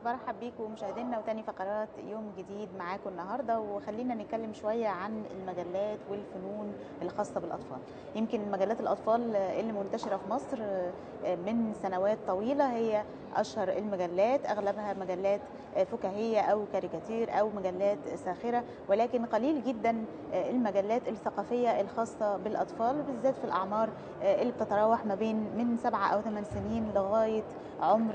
برحب بيكم مشاهدينا وتاني فقرات يوم جديد معاكم النهارده، وخلينا نتكلم شوية عن المجلات والفنون الخاصة بالاطفال. يمكن مجلات الاطفال اللي منتشرة في مصر من سنوات طويلة هي اشهر المجلات، اغلبها مجلات فكاهيه او كاريكاتير او مجلات ساخرة، ولكن قليل جدا المجلات الثقافية الخاصة بالاطفال، بالذات في الاعمار اللي بتتراوح ما بين من 7 او 8 سنين لغاية عمر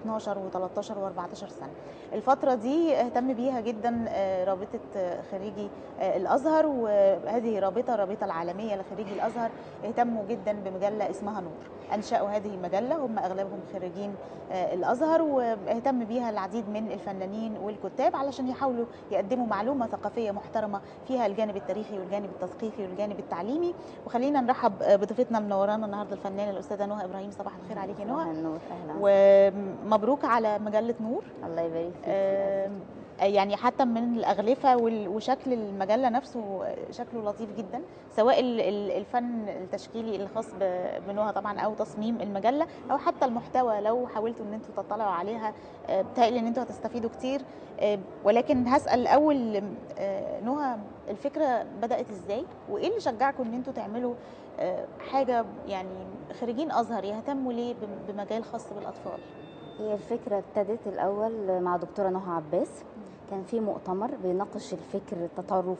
12 و13 و14 سنة. الفترة دي اهتم بيها جدا رابطه خريجي الازهر، وهذه رابطه العالمية لخريجي الازهر، اهتموا جدا بمجلة اسمها نور. انشأوا هذه المجلة، هم اغلبهم خريجين الازهر، واهتم بيها العديد من الفنانين والكتاب علشان يحاولوا يقدموا معلومة ثقافية محترمه فيها الجانب التاريخي والجانب التثقيفي والجانب التعليمي. وخلينا نرحب بضيفتنا منورانا النهارده الفنانة الاستاذة نهى ابراهيم. صباح الخير عليكي نهى. ومبروك على مجلة نور. الله يبارك فيك. يعني حتى من الأغلفة وشكل المجلة نفسه شكله لطيف جدا، سواء الفن التشكيلي الخاص بنهى طبعا أو تصميم المجلة أو حتى المحتوى. لو حاولتوا إن انتوا تطلعوا عليها بتهيألي إن انتوا هتستفيدوا كتير. ولكن هسأل الأول نهى، الفكرة بدأت إزاي وإيه اللي شجعكم إن انتوا تعملوا حاجة يعني خريجين أزهر يهتموا ليه بمجال خاص بالأطفال؟ هي الفكرة ابتدت الأول مع دكتورة نهى عباس. كان في مؤتمر بيناقش الفكر التطرف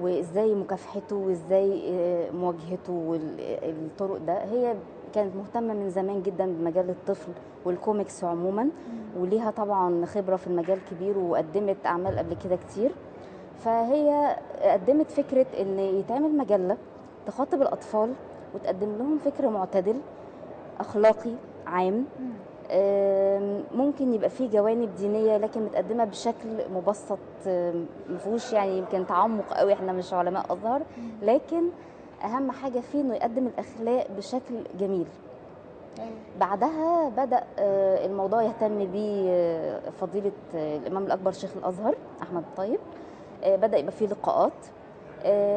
وإزاي مكافحته وإزاي مواجهته والطرق ده. هي كانت مهتمة من زمان جدا بمجال الطفل والكوميكس عموما، وليها طبعا خبرة في المجال كبير وقدمت أعمال قبل كده كتير. فهي قدمت فكرة إن يتعمل مجلة تخاطب الأطفال وتقدم لهم فكر معتدل أخلاقي عام، ممكن يبقى فيه جوانب دينية لكن متقدمة بشكل مبسط، مفيهوش يعني يمكن تعمق قوي، احنا مش علماء أزهر، لكن أهم حاجة فيه إنه يقدم الأخلاق بشكل جميل. بعدها بدأ الموضوع يهتم بيه فضيلة الإمام الأكبر شيخ الأزهر أحمد الطيب، بدأ يبقى فيه لقاءات.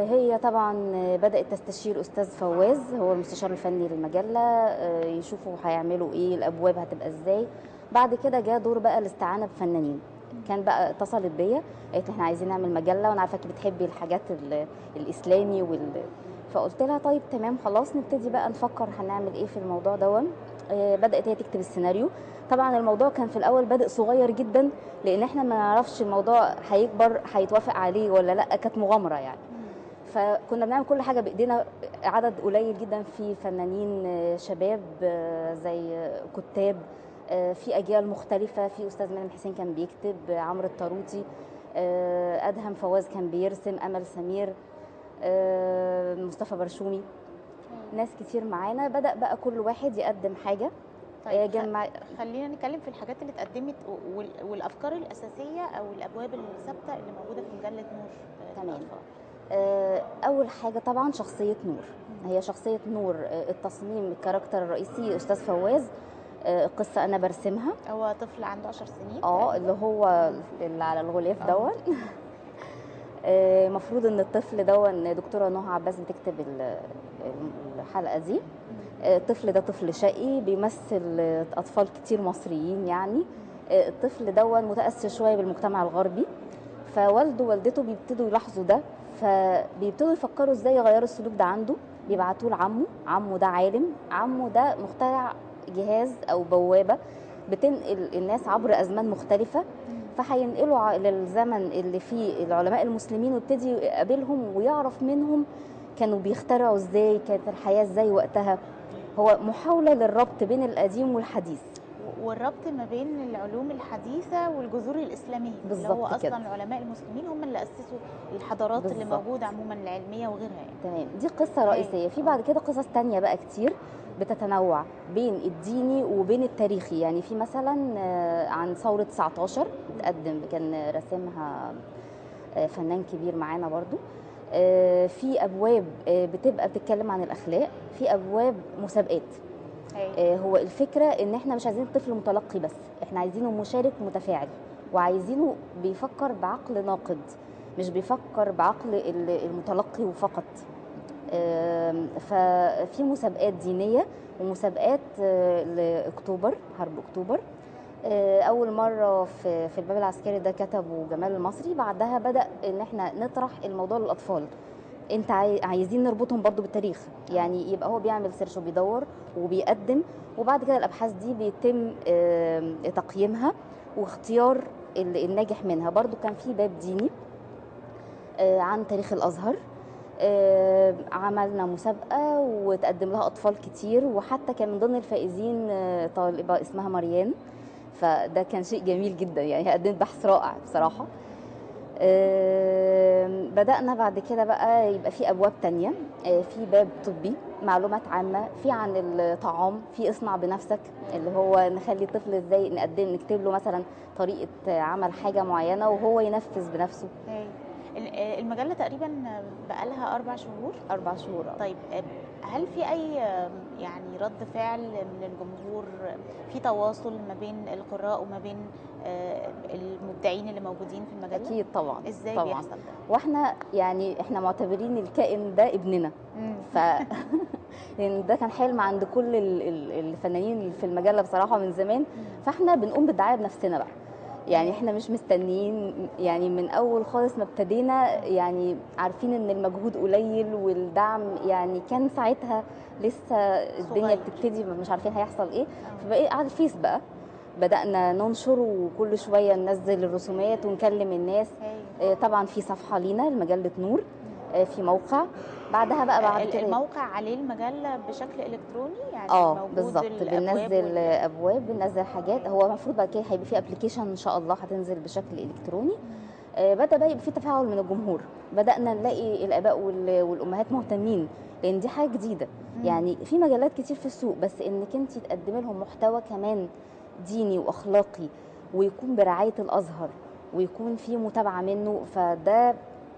هي طبعا بدأت تستشير أستاذ فواز، هو المستشار الفني للمجلة، يشوفوا هيعملوا إيه، الأبواب هتبقى إزاي. بعد كده جاء دور بقى الاستعانة بفنانين. كان بقى اتصلت بيا قالت لي احنا عايزين نعمل مجلة وأنا عارفاكي بتحبي الحاجات الإسلامي فقلت لها طيب تمام خلاص نبتدي بقى نفكر هنعمل إيه في الموضوع ده. بدأت هي تكتب السيناريو. طبعا الموضوع كان في الأول بادئ صغير جدا لأن احنا ما نعرفش الموضوع هيكبر هيتوافق عليه ولا لأ، كانت مغامرة يعني. فكنا بنعمل كل حاجة بإيدينا، عدد قليل جدا في فنانين شباب زي كتاب، في أجيال مختلفة، في أستاذ مريم حسين كان بيكتب، عمرو الطاروطي، أدهم فواز كان بيرسم، أمل سمير، مصطفى برشومي، ناس كتير معانا. بدأ بقى كل واحد يقدم حاجة. طيب خلينا نتكلم في الحاجات اللي اتقدمت والأفكار الأساسية أو الأبواب الثابتة اللي موجودة في مجلة نور. تمام. أول حاجة طبعا شخصية نور. هي شخصية نور، التصميم، ال character الرئيسي أستاذ فواز، القصة أنا برسمها. هو طفل عنده 10 سنين اللي هو اللي على الغلاف دون. المفروض إن الطفل دون، دكتورة نهى عباس بتكتب الحلقة دي. الطفل ده طفل شقي بيمثل أطفال كتير مصريين يعني. الطفل دون متأثر شوية بالمجتمع الغربي، فوالده ووالدته بيبتدوا يلاحظوا ده، فبيبتدوا يفكروا ازاي يغيروا السلوك ده عنده. بيبعتوه لعمه، عمه ده عالم، عمه ده مخترع جهاز او بوابه بتنقل الناس عبر ازمان مختلفة، فهينقلوا للزمن اللي فيه العلماء المسلمين ويبتدي يقابلهم ويعرف منهم كانوا بيخترعوا ازاي، كانت الحياة ازاي وقتها. هو محاولة للربط بين القديم والحديث، والربط ما بين العلوم الحديثة والجذور الإسلامية. بالظبط، اللي هو أصلا العلماء المسلمين هم اللي أسسوا الحضارات اللي موجودة عموما العلمية وغيرها يعني. تمام، دي قصة رئيسية. في بعد كده قصص تانية بقى كتير بتتنوع بين الديني وبين التاريخي. يعني في مثلا عن ثورة 19 بتقدم، كان رسمها فنان كبير معانا برضو. في أبواب بتبقى بتتكلم عن الأخلاق، في أبواب مسابقات. هو الفكرة ان احنا مش عايزين الطفل متلقي بس، احنا عايزينه مشارك متفاعل، وعايزينه بيفكر بعقل ناقد، مش بيفكر بعقل المتلقي وفقط. ففي مسابقات دينية ومسابقات لأكتوبر، حرب أكتوبر، اول مرة في الباب العسكري ده كتبه جمال المصري. بعدها بدا ان احنا نطرح الموضوع للاطفال، انت عايزين نربطهم برضو بالتاريخ، يعني يبقى هو بيعمل search وبيدور وبيقدم، وبعد كده الابحاث دي بيتم تقييمها واختيار الناجح منها. برضو كان في باب ديني عن تاريخ الازهر، عملنا مسابقة وتقدم لها اطفال كتير، وحتى كان من ضمن الفائزين طالبه اسمها مريان، فده كان شيء جميل جدا، يعني هي قدمت بحث رائع بصراحة. بدأنا بعد كده بقى يبقى في أبواب تانية، في باب طبي، معلومات عامة، في عن الطعام، في اصنع بنفسك اللي هو نخلي الطفل ازاي نقدم، نكتب له مثلا طريقة عمل حاجة معينة وهو ينفذ بنفسه. المجلة تقريبا بقالها 4 شهور. 4 شهور. طيب هل في أي يعني رد فعل من الجمهور، في تواصل ما بين القراء وما بين المبدعين اللي موجودين في المجلة؟ أكيد طبعا. إزاي طبعا بيحصل ده؟ وإحنا يعني إحنا معتبرين الكائن ده ابننا، لأن ده كان حلم عند كل الفنانين في المجلة بصراحة من زمان، فإحنا بنقوم بالدعاية بنفسنا بقى، يعني احنا مش مستنيين، يعني من اول خالص ما ابتدينا يعني عارفين ان المجهود قليل والدعم يعني كان ساعتها لسه الدنيا بتبتدي، مش عارفين هيحصل ايه، فبقى على الفيس بقى بدأنا ننشر وكل شوية ننزل الرسومات ونكلم الناس. طبعا في صفحة لينا لمجلة نور، في موقع، بعدها بقى بعد كده الموقع عليه المجلة بشكل الكتروني يعني موجود بالظبط، بننزل ابواب، بننزل حاجات. هو المفروض بعد كده هيبقى في application ان شاء الله هتنزل بشكل الكتروني. بدا بقى يبقى في تفاعل من الجمهور، بدانا نلاقي الاباء والامهات مهتمين، لان دي حاجة جديدة. يعني في مجلات كتير في السوق، بس انك انت تقدمي لهم محتوى كمان ديني واخلاقي ويكون برعاية الازهر ويكون في متابعه منه، فده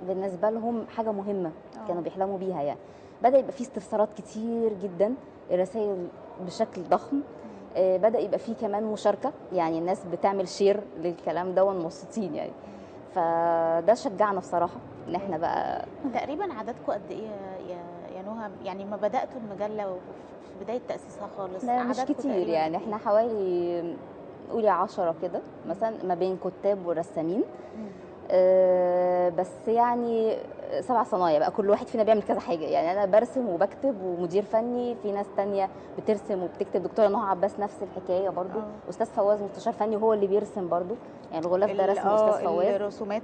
بالنسبة لهم حاجة مهمة كانوا بيحلموا بيها. يعني بدا يبقى في استفسارات كتير جدا، الرسائل بشكل ضخم، بدا يبقى في كمان مشاركة، يعني الناس بتعمل share للكلام ده ومبسوطين يعني، فده شجعنا بصراحة ان احنا بقى. تقريبا عددكم قد ايه يا نهى يعني ما بداتوا المجلة في بداية تاسيسها خالص؟ لا مش كتير يعني، احنا حوالي قولي 10 كده مثلا، ما بين كتاب ورسامين. بس يعني 7 صنايع بقى، كل واحد فينا بيعمل كذا حاجة، يعني انا برسم وبكتب ومدير فني، في ناس تانية بترسم وبتكتب، دكتورة نهى عباس نفس الحكاية برضو، استاذ فواز مستشار فني وهو اللي بيرسم برضو، يعني الغلاف ده رسم استاذ فواز، الرسومات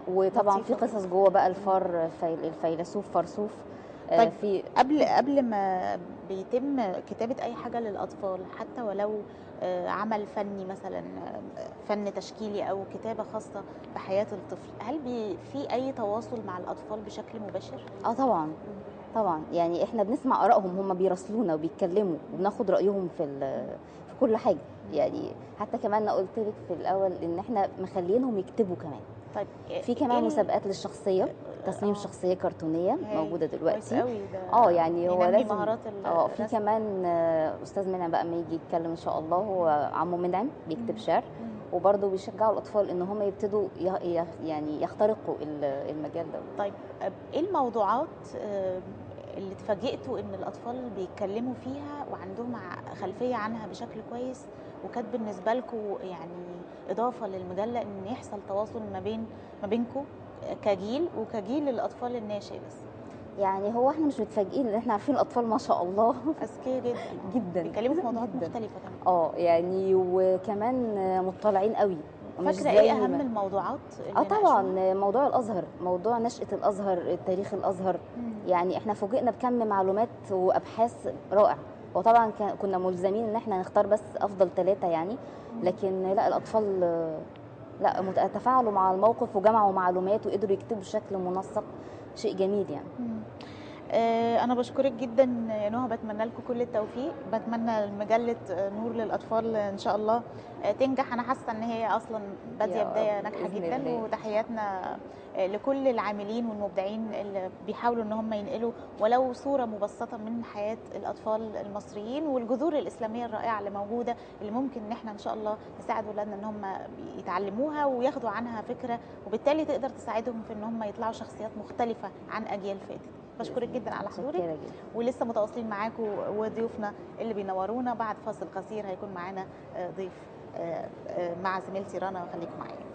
وطبعا في قصص جوه بقى، الفار الفيلسوف فرسوف. طيب في قبل ما بيتم كتابة أي حاجة للأطفال، حتى ولو عمل فني مثلا، فن تشكيلي أو كتابة خاصة بحياة الطفل، هل في أي تواصل مع الأطفال بشكل مباشر؟ طبعا طبعا، يعني احنا بنسمع آرائهم، هم بيراسلونا وبيتكلموا وبناخد رأيهم في كل حاجة، يعني حتى كمان قلت لك في الأول إن احنا مخلينهم يكتبوا كمان. طيب في كمان مسابقات للشخصية، تصميم شخصية كرتونيه موجودة دلوقتي. يعني هو لازم في كمان استاذ منعم بقى ما يجي يتكلم ان شاء الله، هو عمو منعم بيكتب شعر، وبرده بيشجعوا الاطفال ان هم يبتدوا يعني يخترقوا المجال ده. طيب ايه الموضوعات اللي اتفاجئتوا ان الاطفال بيتكلموا فيها وعندهم خلفية عنها بشكل كويس، وكانت بالنسبة لكم يعني اضافه للمجله ان يحصل تواصل ما بينكم كجيل وكجيل الاطفال الناشئ؟ بس يعني هو احنا مش متفاجئين لان احنا عارفين الاطفال ما شاء الله اذكياء جدا جدا، بيتكلموا في موضوعات مختلفة كمان، يعني وكمان مطلعين قوي. فاكره ايه اهم الموضوعات؟ طبعا موضوع الازهر، موضوع نشأة الازهر، تاريخ الازهر. يعني احنا فوجئنا بكم معلومات وابحاث رائع، وطبعا كنا ملزمين ان احنا نختار بس افضل 3 يعني، لكن لا الاطفال لا تفاعلوا مع الموقف وجمعوا معلومات وقدروا يكتبوا بشكل منسق، شيء جميل يعني. أنا بشكرك جدا يا نهى، بتمنى لكم كل التوفيق، بتمنى مجلة نور للأطفال إن شاء الله تنجح، أنا حاسة إن هي أصلا بادية بداية ناجحة جدا، وتحياتنا لكل العاملين والمبدعين اللي بيحاولوا إن هم ينقلوا ولو صورة مبسطة من حياة الأطفال المصريين والجذور الإسلامية الرائعة اللي موجودة، اللي ممكن إن إحنا إن شاء الله نساعد أولادنا إن هم يتعلموها وياخدوا عنها فكرة، وبالتالي تقدر تساعدهم في إن هم يطلعوا شخصيات مختلفة عن أجيال فاتت. بشكرك جدا على حضورك، ولسه متواصلين معاكم وضيوفنا اللي بينورونا. بعد فاصل قصير هيكون معانا ضيف مع زميلتي رنا، خليكم معايا.